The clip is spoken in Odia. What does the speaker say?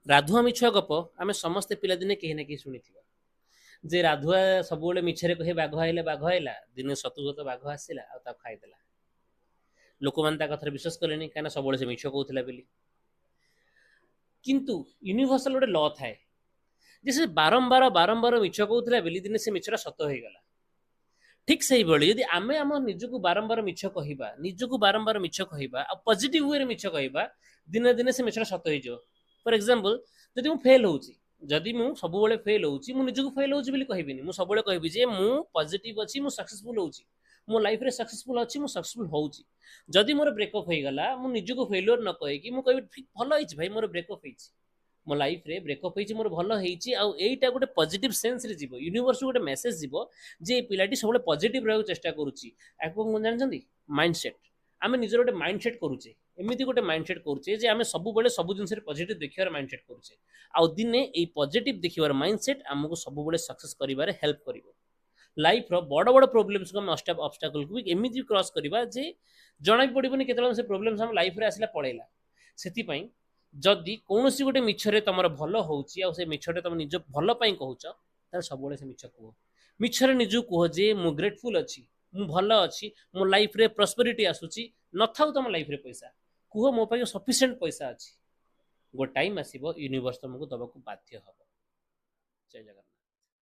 ରାଧୁଆ ମିଛୁଆ ଗପ ଆମେ ସମସ୍ତେ ପିଲାଦିନେ କେହି ନା କେହି ଶୁଣିଥିବା ଯେ ରାଧୁଆ ସବୁବେଳେ ମିଛରେ କହେ ବାଘ ଆଇଲା, ବାଘ ଆଇଲା। ଦିନେ ସତକୁ ସତ ବାଘ ଆସିଲା ଆଉ ତାକୁ ଖାଇଦେଲା। ଲୋକମାନେ ତା କଥାରେ ବିଶ୍ୱାସ କଲେନି, କାହିଁକିନା ସବୁବେଳେ ସେ ମିଛ କହୁଥିଲା ବୋଲି। କିନ୍ତୁ ୟୁନିଭର୍ସାଲ ଗୋଟେ ଲ ଥାଏ ଯେ ସେ ବାରମ୍ବାର ବାରମ୍ବାର ମିଛ କହୁଥିଲା ବୋଲି ଦିନେ ସେ ମିଛଟା ସତ ହେଇଗଲା। ଠିକ ସେଇଭଳି ଯଦି ଆମେ ଆମ ନିଜକୁ ବାରମ୍ବାର ମିଛ କହିବା, ନିଜକୁ ବାରମ୍ବାର ମିଛ କହିବା ଆଉ ପଜିଟିଭ ୱେରେ ମିଛ କହିବା, ଦିନେ ଦିନେ ସେ ମିଛଟା ସତ ହେଇଯିବ। ଫର ଏକ୍ସାମ୍ପଲ, ଯଦି ମୁଁ ଫେଲ୍ ହଉଛି, ଯଦି ମୁଁ ସବୁବେଳେ ଫେଲ୍ ହଉଛି, ମୁଁ ନିଜକୁ ଫେଲ୍ ହଉଛି ବୋଲି କହିବିନି। ମୁଁ ସବୁବେଳେ କହିବି ଯେ ମୁଁ ପଜିଟିଭ ଅଛି, ମୁଁ ସକ୍ସେସଫୁଲ ହଉଛି, ମୋ ଲାଇଫରେ ସକ୍ସେସଫୁଲ ଅଛି, ମୁଁ ସକ୍ସେସଫୁଲ ହଉଛି। ଯଦି ମୋର ବ୍ରେକଅପ୍ ହେଇଗଲା, ମୁଁ ନିଜକୁ ଫେଲୁଅର ନ କହିକି ମୁଁ କହିବି ଠିକ ଭଲ ହେଇଛି ଭାଇ, ମୋର ବ୍ରେକଅପ୍ ହେଇଛି, ମୋ ଲାଇଫରେ ବ୍ରେକଅପ୍ ହେଇଛି, ମୋର ଭଲ ହେଇଛି। ଆଉ ଏଇଟା ଗୋଟେ ପଜିଟିଭ ସେନ୍ସରେ ଯିବ, ୟୁନିଭର୍ସକୁ ଗୋଟେ ମେସେଜ ଯିବ ଯେ ଏଇ ପିଲାଟି ସବୁବେଳେ ପଜିଟିଭ ରହିବାକୁ ଚେଷ୍ଟା କରୁଛି। ଆକୁ କଣ ଜାଣିଛନ୍ତି? Mind set. ଆମେ ନିଜର ଗୋଟେ ମାଇଣ୍ଡ ସେଟ୍ କରୁଛେ, ଏମିତି ଗୋଟେ ମାଇଣ୍ଡ ସେଟ୍ କରୁଛେ ଯେ ଆମେ ସବୁବେଳେ ସବୁ ଜିନିଷରେ ପଜିଟିଭ ଦେଖିବାର ମାଇଣ୍ଡ ସେଟ୍ କରୁଛେ। ଆଉ ଦିନେ ଏଇ ପଜିଟିଭ ଦେଖିବାର ମାଇଣ୍ଡ ସେଟ୍ ଆମକୁ ସବୁବେଳେ ସକ୍ସେସ୍ କରିବାରେ ହେଲ୍ପ କରିବ। ଲାଇଫର ବଡ଼ ବଡ଼ ପ୍ରୋବ୍ଲେମ୍ସକୁ ଆମେ ଅବଷ୍ଟାକଲକୁ ବି ଏମିତି କ୍ରସ୍ କରିବା ଯେ ଜଣା ବି ପଡ଼ିବନି କେତେବେଳେ ସେ ପ୍ରୋବ୍ଲେମ୍ସ ଆମ ଲାଇଫରେ ଆସିଲା ପଳେଇଲା। ସେଥିପାଇଁ ଯଦି କୌଣସି ଗୋଟେ ମିଛରେ ତମର ଭଲ ହଉଛି ଆଉ ସେ ମିଛଟା ତମେ ନିଜ ଭଲ ପାଇଁ କହୁଛ, ତାହେଲେ ସବୁବେଳେ ସେ ମିଛ କୁହ। ମିଛରେ ନିଜକୁ କୁହ ଯେ ମୁଁ ଗ୍ରେଟଫୁଲ୍ ଅଛି, ମୁଁ ଭଲ ଅଛି, ମୋ ଲାଇଫରେ ପ୍ରସ୍ପରିଟି ଆସୁଛି। ନଥାଉ ତମ ଲାଇଫରେ ପଇସା, କୁହ ମୋ ପାଖେ ସଫିସିଏଣ୍ଟ ପଇସା ଅଛି। ଗୋଟେ ଟାଇମ୍ ଆସିବ ୟୁନିଭର୍ସ ତମକୁ ଦବାକୁ ବାଧ୍ୟ ହବ। ଜୟ ଜଗନ୍ନାଥ।